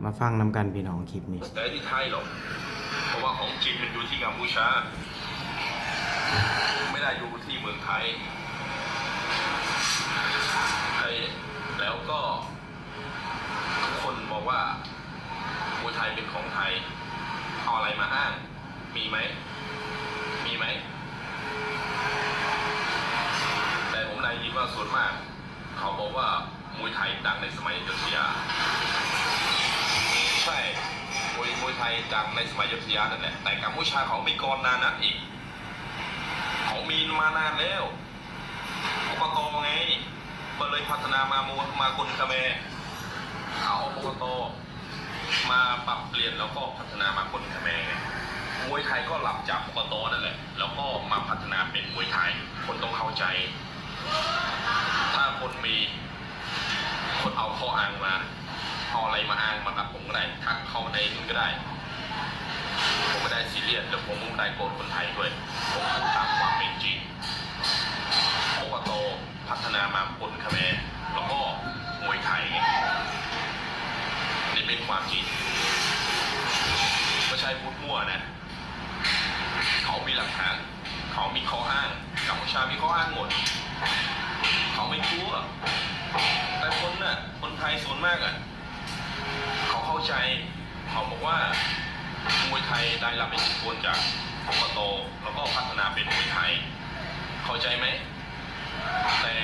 ມາຟັງນຳກັນພີ່ນ້ອງ ຄລິບນີ້. ແຕ່ທີ່ໄທຫຼອກ ເພາະວ່າຂອງຈີນມັນຢູ່ທີ່ກຳປູຊາ ໄມ່ໄດ້ຢູ່ທີ່ເມືອງໄທ. ແລ້ວກໍທຸກຄົນບອກວ່າມວຍໄທເປັນຂອງໄທ ເອົາອະໄລມາອ້າງ? ມີໄໝ? ມີໄໝ? ແຕ່ຜົມໄດ້ຍິນວ່າສ່ວນມາກ ເຂົາບອກວ່າມວຍໄທດັງໃນສະໄໝອະຍຸດທະຍາ. ໃຊ່ ມວຍ ມວຍໄທດັງໃນສະໄໝອະຍຸດທະຍານັ້ນແຫຼະ ແຕ່ກຳປູຊາເຂົາມີກ່ອນໜ້ານັ້ນອີກ ເຂົາມີມານານແລ້ວ. ອົບປະຕໄງ ກໍເລີຍພັດທະນາມາ ມາກົນຂະແມ ເອົາອົບປະຕ ມາປັບປ່ຽນ ແລ້ວກໍພັດທະນາມາກົນຂະແມ. ມວຍໄທກໍຮັບຈາກອົບປະຕນັ້ນແຫຼະ ແລ້ວກໍມາພັດທະນາເປັນມວຍໄທ. ຄົນຕ້ອງເຂົ້າໃຈ ຖ້າຄົນມີ ຄົນເອົາຂໍ້ອ້າງມາ ເອົາອະໄລມາອ້າງມາກັບຜົມກໍໄດ້ ທັກເຂົ້າໃນນັ້ນກໍໄດ້. ຜົມບໍ່ໄດ້ຊີຣຽສ ແລະ ຜົມບໍ່ໄດ້ໂກດຄົນໄທດ້ວຍ. ຜົມພູດຕາມຄວາມເປັນຈິງ. ອົບປະຕ ພັດທະນາມາກົນຂະແມ ແລ້ວກໍມວຍໄທ. ນີ້ເປັນຄວາມຈິງ ບໍ່ໃຊ່ພູດມົວນະ. ເຂົາມີຫຼັກຖານ ເຂົາມີຂໍ້ອ້າງ. ກຳປູຊາມີຂໍ້ອ້າງໝົດ. ເຂົາໄມ່ກົວ. ແຕ່ຄົນນະ ຄົນໄທສ່ວນມາກອະ ເຂົາເຂົ້າໃຈ. ເຂົາບອກວ່າມວຍໄທໄດ້ຮັບອິດທິພົນຈາກອົບປະຕ ແລ້ວກໍພັດທະນາເປັນມວຍໄທ. ເຂົ້າໃຈໄໝ? ແຕ່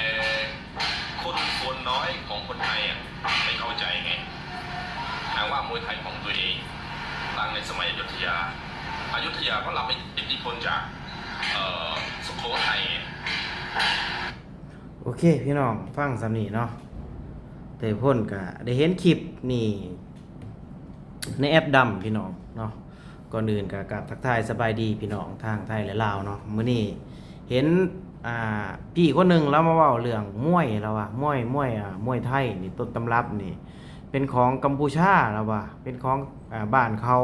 ຄົນສ່ວນນ້ອຍຂອງຄົນໄທອະ ໄມ່ເຂົ້າໃຈໄງ ຫາວ່າມວຍໄທຂອງຕົວເອງຕັ້ງໃນສະໄໝອະຍຸດທະຍາ. ອະຍຸດທະຍາກໍຮັບອິດທິພົນຈາກ ເອີ ສຸໂຂໄທ. ໂອເຄ ພີ່ນ້ອງ ຟັງສ່ຳນີ້ເນາະ. ເຕີພົນກະໄດ້ເຫັນຄລິບນີ້ໃນແອັບດຳ ພີ່ນ້ອງເນາະ. ກ່ອນອື່ນກະກາບທັກທາຍສະບາຍດີພີ່ນ້ອງທາງໄທ ແລະ ລາວເນາະ. ມື້ນີ້ເຫັນ ອ່າ ພີ່ຄົນໜຶ່ງລາວມາເວົ້າເລື່ອງມວຍ ລາວວ່າມວຍ ມວຍ ອ່າ ມວຍໄທນີ້ ຕົ້ນຕຳລັບນີ້ເປັນຂອງກຳປູຊາ ລາວວ່າເປັນຂອງ ອ່າ ບ້ານເຂົາ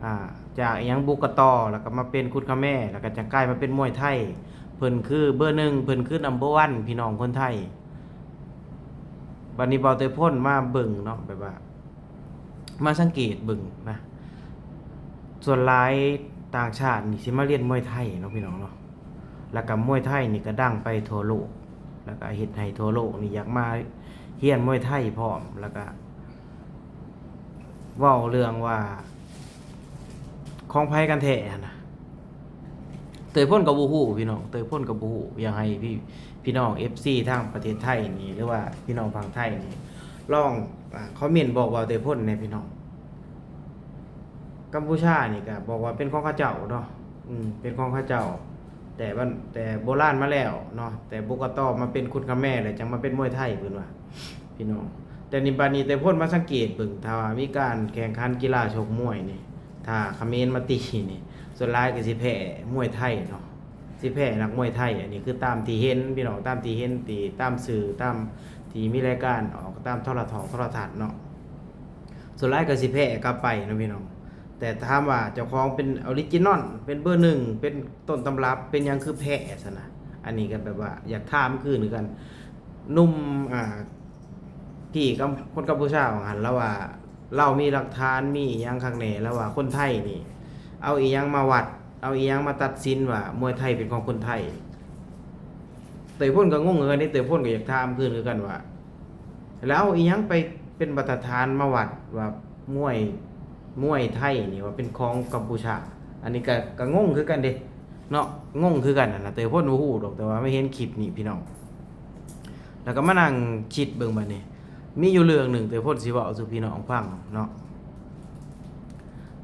ອ່າ ຈາກອີ່ຫຍັງບຸກກະຕໍ ແລ້ວກໍມາເປັນຄຸດຄະແມ ແລ້ວກໍຈັ່ງກາຍມາເປັນມວຍໄທ. ເພິ່ນຄືເບີໜຶ່ງ ເພິ່ນຄືນຳເບີວັນ ພີ່ນ້ອງຄົນໄທ. ບັດນີ້ບ່າວເຕີພົນມາເບິ່ງເນາະ ແບບວ່າ ມາສັງເກດເບິ່ງນະ ສ່ວນຫຼາຍຕ່າງຊາດນີ້ຊິມາຮຽນມວຍໄທເນາະ ພີ່ນ້ອງເນາະ. ແລ້ວກໍມວຍໄທນີ້ກໍດັງໄປທົ່ວໂລກ ແລ້ວກໍເຮັດໃຫ້ທົ່ວໂລກນີ້ຢາກມາຮຽນມວຍໄທພ້ອມ. ແລ້ວກໍເວົ້າເລື່ອງວ່າຂອງໃຜກັນແທ້ຫັ້ນນະ. ເຕີພົນກໍບໍ່ຮູ້ ພີ່ນ້ອງ ເຕີພົນກໍບໍ່ຮູ້. ຢາກໃຫ້ພີ່ ພີ່ນ້ອງເອັຟຊີທາງປະເທດໄທນີ້ ຫຼືວ່າພີ່ນ້ອງຝັ່ງໄທນີ້ ລອງ ອາ ຄອມເມັນບອກບ່າວເຕີພົນແດ່ ພີ່ນ້ອງ. ກຳປູຊານີ້ກໍບອກວ່າເປັນຂອງເຂົາເຈົ້າເນາະ ອືມ ເປັນຂອງເຂົາເຈົ້າ ແຕ່ບັນ ແຕ່ໂບລານມາແລ້ວເນາະ ແຕ່ບຸກກະຕໍມາເປັນຄຸດຄະແມ ແລ້ວຈັ່ງມາເປັນມວຍໄທ ເພິ່ນວ່າ ພີ່ນ້ອງ. ແຕ່ນີ້ ບັດນີ້ເຕີພົນມາສັງເກດເບິ່ງ ຖ້າວ່າມີການແຂ່ງຂັນກິລາຊົກມວຍນີ້ ຖ້າຂະເໝນມາຕີນີ້ ສ່ວນຫຼາຍກໍຊິແພ້ມວຍໄທເນາະ ຊິແພ້ນັກມວຍໄທ. ອັນນີ້ຄືຕາມທີ່ເຫັນ ພີ່ນ້ອງ ຕາມທີ່ເຫັນ ທີ່ຕາມສື່ ຕາມທີ່ມີລາຍການອອກຕາມໂທລະທອກໂທລະທັດເນາະ ສ່ວນຫຼາຍກໍຊິແພ້ກັບໄປເນາະ ພີ່ນ້ອງ. ແຕ່ຖາມວ່າເຈົ້າຂອງເປັນອໍຣິຈິນອນ ເປັນເບີໜຶ່ງ ເປັນຕົ້ນຕຳລັບ ເປັນຫຍັງຄືແພ້ຊັ້ນນະ? ອັນນີ້ກໍແບບວ່າຢາກຖາມຄືນຄືກັນ. ໜຸ່ມ ອ່າ ທີ່ກຳ ຄົນກຳປູຊາວ່າຫັ້ນ ລາວວ່າລາວມີຫຼັກຖານ ມີອີ່ຫຍັງຄັກແນ່ ລາວວ່າຄົນໄທນີ້ເອົາອີ່ຫຍັງມາວັດ ເອົາອີ່ຫຍັງມາຕັດສິນວ່າມວຍໄທເປັນຂອງຄົນໄທ. ເຕີພົນກໍງົງຄືກັນເດ້ ເຕີພົນກໍຢາກຖາມຄືນຄືກັນວ່າ ແລ້ວເອົາອີ່ຫຍັງໄປເປັນມາດຕະຖານມາວັດວ່າມວຍ ມວຍໄທນີ້ວ່າເປັນຂອງກຳປູຊາ? ອັນນີ້ກໍ ກໍງົງຄືກັນເດ້ເນາະ ງົງຄືກັນຫັ້ນນະ. ເຕີພົນບໍ່ຮູ້ດອກ ແຕ່ວ່າມາເຫັນຄລິບນີ້ ພີ່ນ້ອງ ແລ້ວກໍມານັ່ງຄິດເບິ່ງບັດນີ້. ມີຢູ່ເລື່ອງໜຶ່ງ ເຕີພົນຊິເວົ້າສູ່ພີ່ນ້ອງຟັງເນາະ.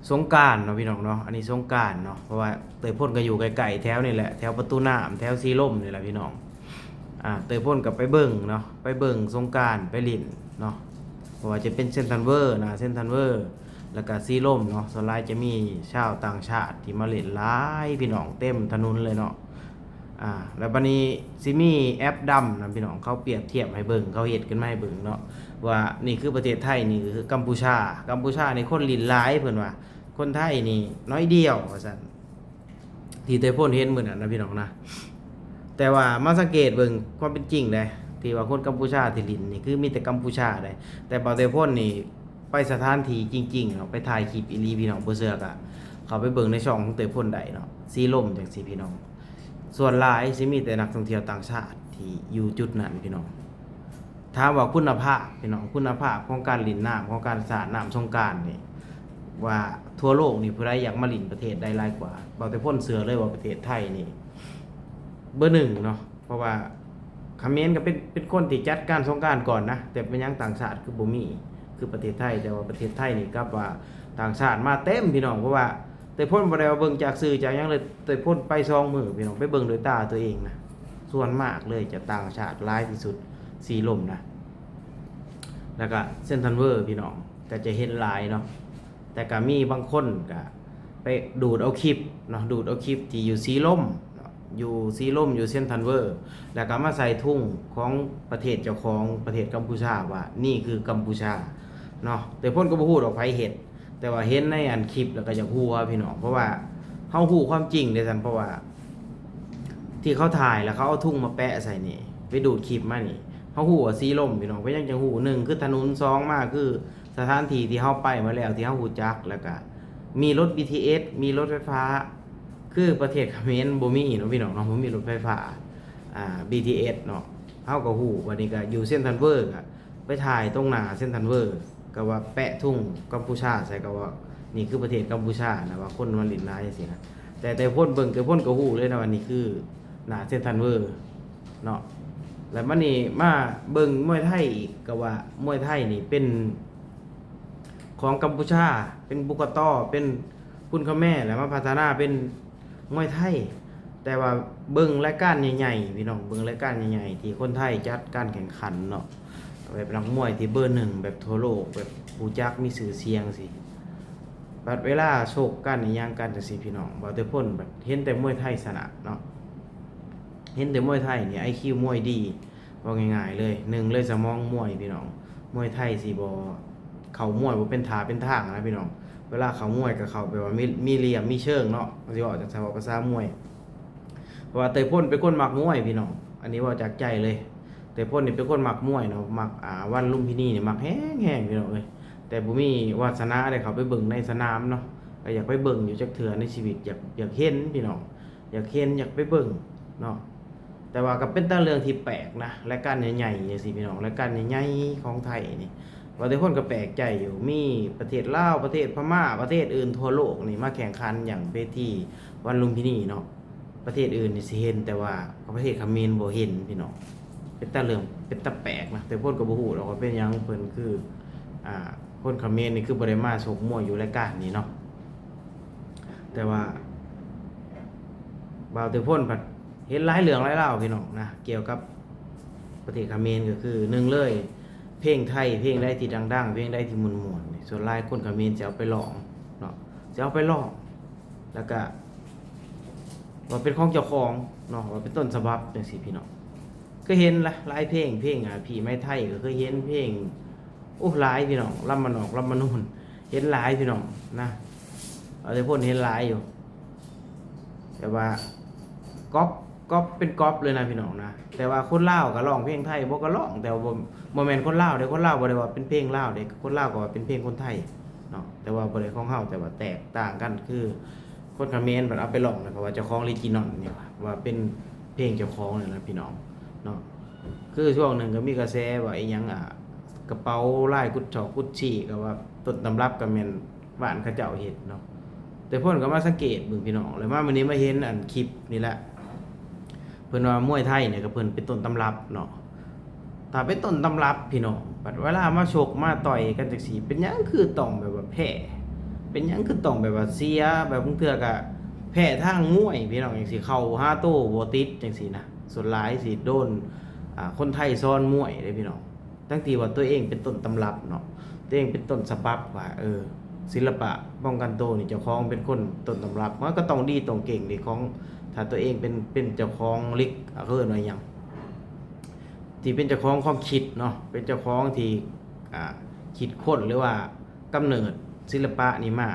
ສົງການເນາະ ພີ່ນ້ອງເນາະ ອັນນີ້ສົງການເນາະ ເພາະວ່າເຕີພົນກໍຢູ່ໃກ້ໆແຖວນີ້ແຫຼະ ແຖວປະຕູນ້ຳ ແຖວສີລົມນີ້ແຫຼະ ພີ່ນ້ອງ. ອ່າ ເຕີພົນກໍໄປເບິ່ງເນາະ ໄປເບິ່ງສົງການ ໄປຫຼິ້ນເນາະ ບໍ່ວ່າຈະເປັນເຊັນທຣັນເວີ ໜ້າເຊັນທຣັນເວີ ແລ້ວກໍສີລົມເນາະ. ສ່ວນຫຼາຍຈະມີຊາວຕ່າງຊາດທີ່ມາຫຼິ້ນຫຼາຍ ພີ່ນ້ອງ ເຕັມຖະໜົນເລີຍເນາະ. ອ່າ ແລ້ວບັດນີ້ຊິມີແອັບດຳນະ ພີ່ນ້ອງ ເຂົາປຽບທຽບໃຫ້ເບິ່ງ ເຂົາເຮັດຂຶ້ນມາໃຫ້ເບິ່ງເນາະ ວ່ານີ້ຄືປະເທດໄທ ນີ້ຄືກຳປູຊາ. ກຳປູຊານີ້ຄົນຫຼິ້ນຫຼາຍ ເພິ່ນວ່າ ຄົນໄທນີ້ໜ້ອຍດຽວ ວ່າຊັ້ນ ທີ່ເຕີພົນເຫັນມື້ນັ້ນນະ ພີ່ນ້ອງນະ. ແຕ່ວ່າມາສັງເກດເບິ່ງຄວາມເປັນຈິງເດ້ ທີ່ວ່າຄົນກຳປູຊາທີ່ຫຼິ້ນນີ້ ຄືມີແຕ່ກຳປູຊາເດ້. ແຕ່ບ່າວເຕີພົນນີ້ ໄປສະຖານທີ່ຈິງໆເນາະ ໄປຖ່າຍຄລິບອີ່ຫຼີ ພີ່ນ້ອງ ບໍ່ເຊື່ອກະເຂົ້າໄປເບິ່ງໃນຊ່ອງຂອງເຕີພົນໄດ້ເນາະ ສີລົມຈັ່ງຊີ້ ພີ່ນ້ອງ. ສ່ວນຫຼາຍຊິມີແຕ່ນັກທ່ອງທ່ຽວຕ່າງຊາດທີ່ຢູ່ຈຸດນັ້ນ ພີ່ນ້ອງ. ຖາມວ່າຄຸນນະພາບ ພີ່ນ້ອງ ຄຸນນະພາບຂອງການຫຼິ້ນນ້ຳ ຂອງການສາດນ້ຳສົງການນີ້ ວ່າທົ່ວໂລກນີ້ຜູ້ໃດຢາກມາຫຼິ້ນປະເທດໃດຫຼາຍກວ່າ? ເບົາເຕີພົນເຊື່ອເລີຍວ່າປະເທດໄທນີ້ເບີໜຶ່ງເນາະ. ເພາະວ່າຂະເໝນກໍເປັນ ເປັນຄົນທີ່ຈັດການສົງການກ່ອນນະ ແຕ່ເປັນຫຍັງຕ່າງຊາດຄືບໍ່ມີ ຄືປະເທດໄທ? ແຕ່ວ່າປະເທດໄທນີ້ກັບວ່າຕ່າງຊາດມາເຕັມ ພີ່ນ້ອງ. ເພາະວ່າເຕີພົນບໍ່ໄດ້ວ່າເບິ່ງຈາກສື່ຈາກຫຍັງເລີຍ ເຕີພົນໄປສອງມື້ ພີ່ນ້ອງ ໄປເບິ່ງດ້ວຍຕາຕົວເອງນະ. ສ່ວນມາກເລີຍຈະຕ່າງຊາດຫຼາຍທີ່ສຸດ ສີລົມນະ ແລ້ວກະເຊັນທຣັນເວີ ພີ່ນ້ອງ ກໍຈະເຫັນຫຼາຍເນາະ. ແຕ່ກໍມີບາງຄົນກໍໄປດູດເອົາຄລິບເນາະ ດູດເອົາຄລິບທີ່ຢູ່ສີລົມເນາະ ຢູ່ສີລົມ ຢູ່ເຊັນທຣັນເວີ ແລ້ວກໍມາໃສ່ທຸງຂອງປະເທດເຈົ້າຂອງ ປະເທດກຳປູຊາ ວ່ານີ້ຄືກຳປູຊາເນາະ. ແຕ່ເພິ່ນກໍບໍ່ຮູ້ດອກໃຜເຮັດ ແຕ່ວ່າເຫັນໃນອັນຄລິບແລ້ວກໍຢາກຫົວ ພີ່ນ້ອງ ເພາະວ່າເຮົາຮູ້ຄວາມຈິງເດ້ຊັ້ນ ເພາະວ່າທີ່ເຂົາຖ່າຍແລ້ວເຂົາເອົາທຸງມາແປະໃສ່ນີ້ ໄປດູດຄລິບມານີ້ ເຮົາຮູ້ວ່າສີລົມ ພີ່ນ້ອງ. ເປັນຫຍັງຈັ່ງຮູ້? ໜຶ່ງຄືຖະໜົນ ສອງມາຄື ສະຖານທີ່ທີ່ເຮົາໄປມາແລ້ວ ທີ່ເຮົາຮູ້ຈັກ ແລ້ວກະມີລົດບີທີເອສ ມີລົດໄຟຟ້າ ຄືປະເທດຂະເໝນບໍ່ມີເນາະ ພີ່ນ້ອງເນາະ ບໍ່ມີລົດໄຟຟ້າ ອ່າ ບີທີເອສເນາະ. ເຮົາກໍຮູ້ ບັດນີ້ກໍຢູ່ເຊັນທຣັນເວີ ກໍໄປຖ່າຍຕົງໜ້າເຊັນທຣັນເວີ ກໍວ່າແປະທຸງກຳປູຊາໃສ່ ກໍວ່ານີ້ຄືປະເທດກຳປູຊານະ ວ່າຄົນມາຫຼິ້ນຫຼາຍຈັ່ງຊີ້ນະ. ແຕ່ ແຕ່ຄົນເບິ່ງ ແຕ່ຄົນກໍຮູ້ເລີຍນະວ່ານີ້ຄືໜ້າເຊັນທຣັນເວີເນາະ. ແລ້ວມານີ້ມາເບິ່ງມວຍໄທອີກ ກໍວ່າມວຍໄທນີ້ເປັນ ຂອງກຳປູຊາ ເປັນບຸກກະຕໍ ເປັນຄຸນຄະແມ ແລ້ວມາພັດທະນາເປັນມວຍໄທ. ແຕ່ວ່າເບິ່ງລາຍການໃຫຍ່ໆ ພີ່ນ້ອງ ເບິ່ງລາຍການໃຫຍ່ໆ ທີ່ຄົນໄທຈັດການແຂ່ງຂັນເນາະ ແບບນັກມວຍທີ່ເບີໜຶ່ງ ແບບທົ່ວໂລກ ແບບຮູ້ຈັກ ມີຊື່ສຽງຊີ້ ບັດເວລາຊົກກັນອີ່ຫຍັງກັນຈັ່ງຊີ້ ພີ່ນ້ອງ ເບົາເຕີພົນບັດເຫັນແຕ່ມວຍໄທຊະນະເນາະ. ເຫັນແຕ່ມວຍໄທນີ້ ໄອຄິວມວຍດີ ເວົ້າງ່າຍໆເລີຍ ໜຶ່ງເລີຍສະໝອງມວຍ ພີ່ນ້ອງ. ມວຍໄທຊິບໍ່ ເຂົ້າມວຍບໍ່ເປັນທ່າເປັນທາງນະ ພີ່ນ້ອງ. ເວລາເຂົ້າມວຍກໍເຂົ້າແບບວ່າມີ ມີຫຼ່ຽມມີເຊີງເນາະ ຊິເວົ້າຈັ່ງຊັ້ນ ເວົ້າພາສາມວຍ. ເພາະວ່າເຕີພົນເປັນຄົນມັກມວຍ ພີ່ນ້ອງ ອັນນີ້ເວົ້າຈາກໃຈເລີຍ. ເຕີພົນນີ້ເປັນຄົນມັກມວຍເນາະ ມັກ ອ່າ ວັນລຸມພິນີນີ້ມັກແຮງໆ ພີ່ນ້ອງເອີຍ. ແຕ່ບໍ່ມີວາສະໜາໄດ້ເຂົ້າໄປເບິ່ງໃນສະໜາມເນາະ ກໍຢາກໄປເບິ່ງຢູ່ຈັກເທື່ອໃນຊີວິດ ຢາກ ຢາກເຫັນ ພີ່ນ້ອງ. ຢາກເຫັນ ຢາກໄປເບິ່ງເນາະ. ແຕ່ວ່າກໍເປັນຕາເລື່ອງທີ່ແປກນະ ລາຍການໃຫຍ່ໆ ຈັ່ງຊີ້ ພີ່ນ້ອງ ລາຍການໃຫຍ່ໆຂອງໄທນີ້ ວ່າແຕ່ຄົນກໍແປກໃຈຢູ່ ມີປະເທດລາວ ປະເທດພະມ້າ ປະເທດອື່ນທົ່ວໂລກນີ້ມາແຂ່ງຂັນຫຍັງເວທີວັນລຸມພິນີເນາະ. ປະເທດອື່ນນີ້ຊິເຫັນ ແຕ່ວ່າປະເທດຂະເໝນບໍ່ເຫັນ ພີ່ນ້ອງ. ເປັນຕາເລື່ອງ ເປັນຕາແປກນະ ແຕ່ຄົນກໍບໍ່ຮູ້ດອກວ່າເປັນຫຍັງເພິ່ນຄື ອ່າ ຄົນຂະເໝນນີ້ຄືບໍ່ໄດ້ມາຊົກມວຍຢູ່ລາຍການນີ້ເນາະ. ແຕ່ວ່າບ່າວເຕີພົນພັດເຫັນຫຼາຍເລື່ອງຫຼາຍລາວ ພີ່ນ້ອງນະ ກ່ຽວກັບປະເທດຂະເໝນ ກໍຄືໜຶ່ງເລີຍ ເພງໄທ ເພງໃດທີ່ດັງໆ ເພງໃດທີ່ມ່ວນໆ ນີ້ ສ່ວນຫຼາຍຄົນຂະເໝນຊິເອົາໄປຮ້ອງເນາະ ຊິເອົາໄປຮ້ອງ ແລ້ວກະວ່າເປັນຂອງເຈົ້າຂອງເນາະ ວ່າເປັນຕົ້ນສະບັບຈັ່ງຊີ້ ພີ່ນ້ອງ. ເຄີຍເຫັນຫຼາຍ ຫຼາຍເພງ ເພງ ອ່າ ພີ່ໄມ້ໄທ ກໍເຄີຍເຫັນເພງ ໂອ້ ຫຼາຍ ພີ່ນ້ອງ ລຳມະນອກ ລຳມະນູນ ເຫັນຫຼາຍ ພີ່ນ້ອງນະ. ເອົາແຕ່ຄົນເຫັນຫຼາຍຢູ່ ແຕ່ວ່າກັອບ ກັອບເປັນກັອບເລີຍນະ ພີ່ນ້ອງນະ. ແຕ່ວ່າຄົນລາວກໍຮ້ອງເພງໄທບໍ່ ກໍຮ້ອງ ແຕ່ວ່າບໍ່ ບໍ່ແມ່ນຄົນລາວເດ້ ຄົນລາວບໍ່ໄດ້ວ່າເປັນເພງລາວເດ້ ຄົນລາວກໍວ່າເປັນເພງຄົນໄທເນາະ ແຕ່ວ່າບໍ່ໄດ້ຂອງເຮົາ. ແຕ່ວ່າແຕກຕ່າງກັນຄື ຄົນຂະເໝນເພິ່ນເອົາໄປຮ້ອງ ເພາະວ່າເຈົ້າຂອງ Original ນີ້ວ່າ ວ່າເປັນເພງເຈົ້າຂອງນີ້ນະ ພີ່ນ້ອງເນາະ. ຄືຊ່ວງໜຶ່ງກໍມີກະແສວ່າອີ່ຫຍັງ ອ່າ ກະເປົາລາຍກຸດຊອກກຸດຊີ ກໍວ່າຕົ້ນຕຳລັບກໍແມ່ນບ້ານເຂົາເຈົ້າເຮັດເນາະ. ແຕ່ເພິ່ນກໍມາສັງເກດເບິ່ງ ພີ່ນ້ອງ ແລ້ວມາມື້ນີ້ມາເຫັນອັນຄລິບນີ້ແຫຼະ ເພິ່ນວ່າມວຍໄທນີ້ກໍເພິ່ນເປັນຕົ້ນຕຳລັບເນາະ. ຖ້າເປັນຕົ້ນຕຳລັບ ພີ່ນ້ອງ ບັດເວລາມາຊົກມາຕ່ອຍກັນຈັ່ງຊີ້ ເປັນຫຍັງຄືຕ້ອງແບບວ່າແພ້? ເປັນຫຍັງຄືຕ້ອງແບບວ່າເສຍ? ແບບບາງເທື່ອກໍແພ້ທາງມວຍ ພີ່ນ້ອງ ຈັ່ງຊີ້ ເຂົ້າຫາໂຕບໍ່ຕິດຈັ່ງຊີ້ນະ. ສ່ວນຫຼາຍຊິໂດນ ອ່າ ຄົນໄທສອນມວຍເດ້ ພີ່ນ້ອງ ທັງທີ່ວ່າຕົວເອງເປັນຕົ້ນຕຳລັບເນາະ ຕົວເອງເປັນຕົ້ນສະບັບວ່າ ເອີ ສິລະປະປ້ອງກັນໂຕນີ້ ເຈົ້າຂອງເປັນຄົນຕົ້ນຕຳລັບ ມັນກໍຕ້ອງດີຕ້ອງເກັ່ງເດ້ ຂອງ ຖ້າຕົວເອງເປັນ ເປັນເຈົ້າຂອງລິກ ເອີ້ນວ່າຫຍັງ ທີ່ເປັນເຈົ້າຂອງຄວາມຄິດເນາະ ເປັນເຈົ້າຂອງທີ່ ອ່າ ຄິດຄົ້ນ ຫຼືວ່າກຳເນີດສິລະປະນີ້ມາ.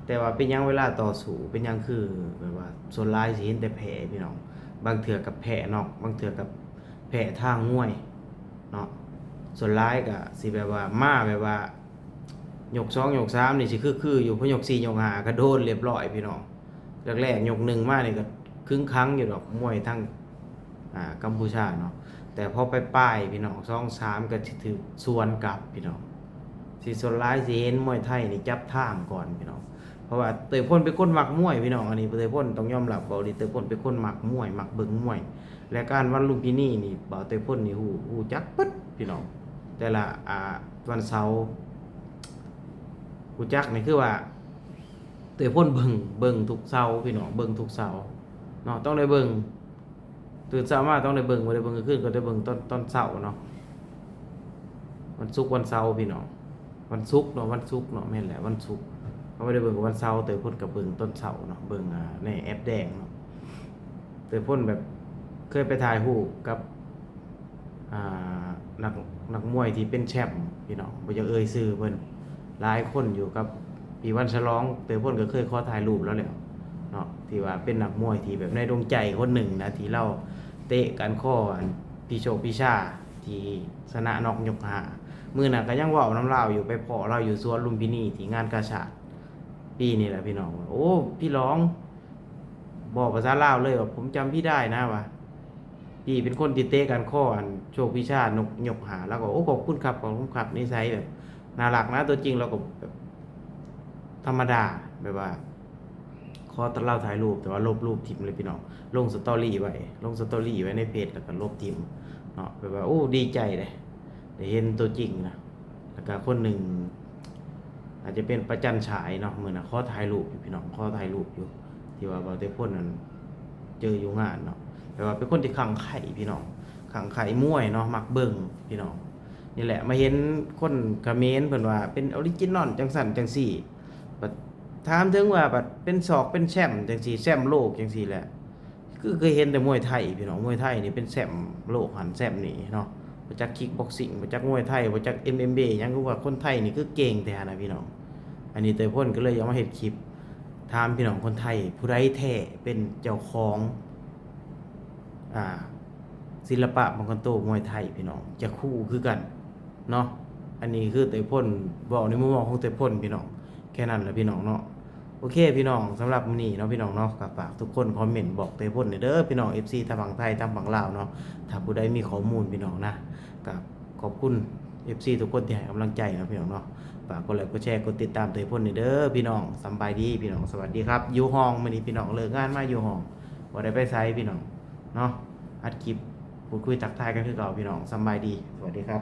ແຕ່ວ່າເປັນຫຍັງເວລາຕໍ່ສູ້ ເປັນຫຍັງຄືແບບວ່າສ່ວນຫຼາຍຊິເຫັນແຕ່ແພ້ ພີ່ນ້ອງ? ບາງເທື່ອກໍແພ້ນັອກ ບາງເທື່ອກໍແພ້ທາງມວຍເນາະ. ສ່ວນຫຼາຍກໍຊິແບບວ່າມາແບບວ່າ ຍົກສອງຍົກສາມນີ້ຊິຄືໆຢູ່ ພໍຍົກສີ່ຍົກຫ້າກະໂດນລຽບຮ້ອຍພີ່ນ້ອງ. ແລກໆຍົກໜຶ່ງມານີ້ກະຄຶງຂັງຢູ່ດອກ ມວຍທາງ ອ່າ ກຳປູເຈຍເນາະ ແຕ່ພໍປາຍໆພີ່ນ້ອງ ສອງສາມກະຊິຖືກສວນກັບພີ່ນ້ອງ. ຊິສ່ວນຫຼາຍຊິເຫັນມວຍໄທນີ້ຈັບທາງກ່ອນພີ່ນ້ອງ ເພາະວ່າເຕີຍພົ້ນເປັນຄົນມັກມວຍພີ່ນ້ອງ. ອັນນີ້ເຕີຍພົ້ນຕ້ອງຍອມຮັບເວົ້າດີ ເຕີຍພົ້ນເປັນຄົນມັກມວຍ ມັກເບິ່ງມວຍ ແລະການວັນລຸມພິນີນີ້ ບ່າວເຕີຍພົ້ນນີ້ຮູ້ ຮູ້ຈັກເບິດພີ່ນ້ອງ. ແຕ່ລະ ອ່າ ວັນເສົາ ຮູ້ຈັກນີ້ຄືວ່າ ເຕີຍພົ້ນເບິ່ງ ເບິ່ງທຸກເສົາພີ່ນ້ອງ ເບິ່ງທຸກເສົາເນາະ ຕ້ອງໄດ້ເບິ່ງ ຕື່ນເຊົ້າມາຕ້ອງໄດ້ເບິ່ງ ບໍ່ໄດ້ເບິ່ງກາງຄືນກະໄດ້ເບິ່ງຕອນ ຕອນເຊົ້າເນາະ. ວັນສຸກວັນເສົາພີ່ນ້ອງ ວັນສຸກເນາະ ວັນສຸກເນາະ ແມ່ນແຫຼະ ວັນສຸກ ເຮົາບໍ່ໄດ້ເບິ່ງກະວັນເສົາ ເຕີຍພົ້ນກະເບິ່ງຕອນເຊົ້າເນາະ ເບິ່ງ ອ່າ ໃນແອັບແດງເນາະ. ເຕີຍພົ້ນແບບເຄີຍໄປຖ່າຍຮູບກັບ ອ່າ ນັກ ນັກມວຍທີ່ເປັນແຊ້ມພີ່ນ້ອງ ບໍ່ຢາກເອີ່ຍຊື່ເພິ່ນ. ຫຼາຍຄົນຢູ່ກັບ ປີວັນສະຫຼອງ ເຕີຍພົ້ນກະເຄີຍຂໍຖ່າຍຮູບລາວແລ້ວເນາະ ທີ່ວ່າເປັນນັກມວຍທີ່ແບບໃນດວງໃຈຄົນໜຶ່ງນະ ທີ່ລາວເຕະກ້ານຄໍອັນ ພີ່ໂຊກ ພີ່ຊາ ທີ່ຊະນະນັອກຍົກຫ້າ. ມື້ນັ້ນກະຍັງເວົ້ານຳລາວຢູ່ ໄປພໍ້ລາວຢູ່ສວນລຸມພິນີທີ່ງານກາຊາດປີນີ້ແຫຼະພີ່ນ້ອງ. ໂອ້ ພີ່ຫຼອງ ບອກພາສາລາວເລີຍວ່າ ຜົມຈຳພີ່ໄດ້ນະ ວ່າ ພີ່ເປັນຄົນທີ່ເຕະກ້ານຄໍອັນໂຊກ ພີ່ຊາ ນົກ ຍົກຫ້າ. ລາວກະ ໂອ້ ຂອບຄຸນຄັບ ຂອບຄຸນຄັບ. ນິໄສແບບໜ້າຮັກນະ ຕົວຈິງລາວກະແບບທຳມະດາ ແບບວ່າ ຂໍລາວຖ່າຍຮູບ ແຕ່ວ່າລົບຮູບຖິ້ມເລີຍພີ່ນ້ອງ ລົງສະຕໍຣີໄວ້ ລົງສະຕໍຣີໄວ້ໃນເພຈ ລະກະລົບຖິ້ມເນາະ. ແບບວ່າ ໂອ້ ດີໃຈເດ້ ໄດ້ເຫັນຕົວຈິງນະ. ລະກະຄົນໜຶ່ງ ອາດຈະເປັນປະຈັນສາຍເນາະ ມື້ນັ້ນຂໍຖ່າຍຮູບຢູ່ພີ່ນ້ອງ ຂໍຖ່າຍຮູບຢູ່ ທີ່ວ່າບ່າວເຕີຍພົ້ນນັ້ນເຈີຢູ່ງານເນາະ. ແບບວ່າເປັນຄົນທີ່ຄັ່ງໄຄ້ພີ່ນ້ອງ ຄັ່ງໄຄ້ມວຍເນາະ ມັກເບິ່ງພີ່ນ້ອງ. ນີ້ແຫຼະ ມາເຫັນຄົນຂະເໝນເພິ່ນວ່າເປັນອໍຣິຈິນອນ ຈັ່ງຊັ້ນຈັ່ງຊີ້ ບັດຖາມເຖິງວ່າບັດເປັນສອກເປັນແຊ້ມຈັ່ງຊີ້ ແຊ້ມໂລກຈັ່ງຊີ້ແຫຼະ ຄືເຄີຍເຫັນແຕ່ມວຍໄທພີ່ນ້ອງ. ມວຍໄທນີ້ເປັນແຊ້ມໂລກຫັ້ນແຊ້ມນີ້ເນາະ ບໍ່ຈັກຄິກບັອກຊິງ ບໍ່ຈັກມວຍໄທ ບໍ່ຈັກເອັມເອັມເອຫຍັງ ຄືວ່າຄົນໄທນີ້ຄືເກັ່ງແທ້ຫັ້ນນະພີ່ນ້ອງ. ອັນນີ້ເຕີຍພົ້ນກະເລີຍຢາກມາເຮັດຄລິບຖາມພີ່ນ້ອງຄົນໄທ ຜູ້ໃດແທ້ເປັນເຈົ້າຂອງ ອ່າ ສິລະປະປ້ອງກັນໂຕມວຍໄທພີ່ນ້ອງ ຈະຄູ່ຄືກັນເນາະ. ອັນນີ້ຄືເຕີຍພົ້ນ ເວົ້າໃນມຸມມອງຂອງເຕີຍພົ້ນພີ່ນ້ອງ ແຄ່ນັ້ນລະພີ່ນ້ອງເນາະ. ໂອເຄພີ່ນ້ອງ ສຳລັບມື້ນີ້ເນາະພີ່ນ້ອງເນາະ ກະຝາກທຸກຄົນຄອມເມັນບອກເຕີຍພົ້ນແດ່ເດີພີ່ນ້ອງ ເອັຟຊີ ທັງຝັ່ງໄທ ທັງຝັ່ງລາວເນາະ. ຖ້າຜູ້ໃດມີຂໍ້ມູນພີ່ນ້ອງນະ ກະຂອບຄຸນເອັຟຊີທຸກຄົນທີ່ໃຫ້ກຳລັງໃຈເນາະພີ່ນ້ອງເນາະ. ຝາກກົດໄລກ໌ ກົດແຊ ກົດຕິດຕາມເຕີຍພົ້ນແດ່ເດີພີ່ນ້ອງ. ສຳບາຍດີພີ່ນ້ອງ ສະຫວັດດີຄັບ. ຢູ່ຫ້ອງມື້ນີ້ພີ່ນ້ອງ ເລີກງານມາຢູ່ຫ້ອງ ບໍ່ໄດ້ໄປໃສພີ່ນ້ອງເນາະ ອັດຄລິບ ພູດຄຸຍທັກທາຍກັນຄືເກົ່າພີ່ນ້ອງ. ສຳບາຍດີ ສະຫວັດດີຄັບ.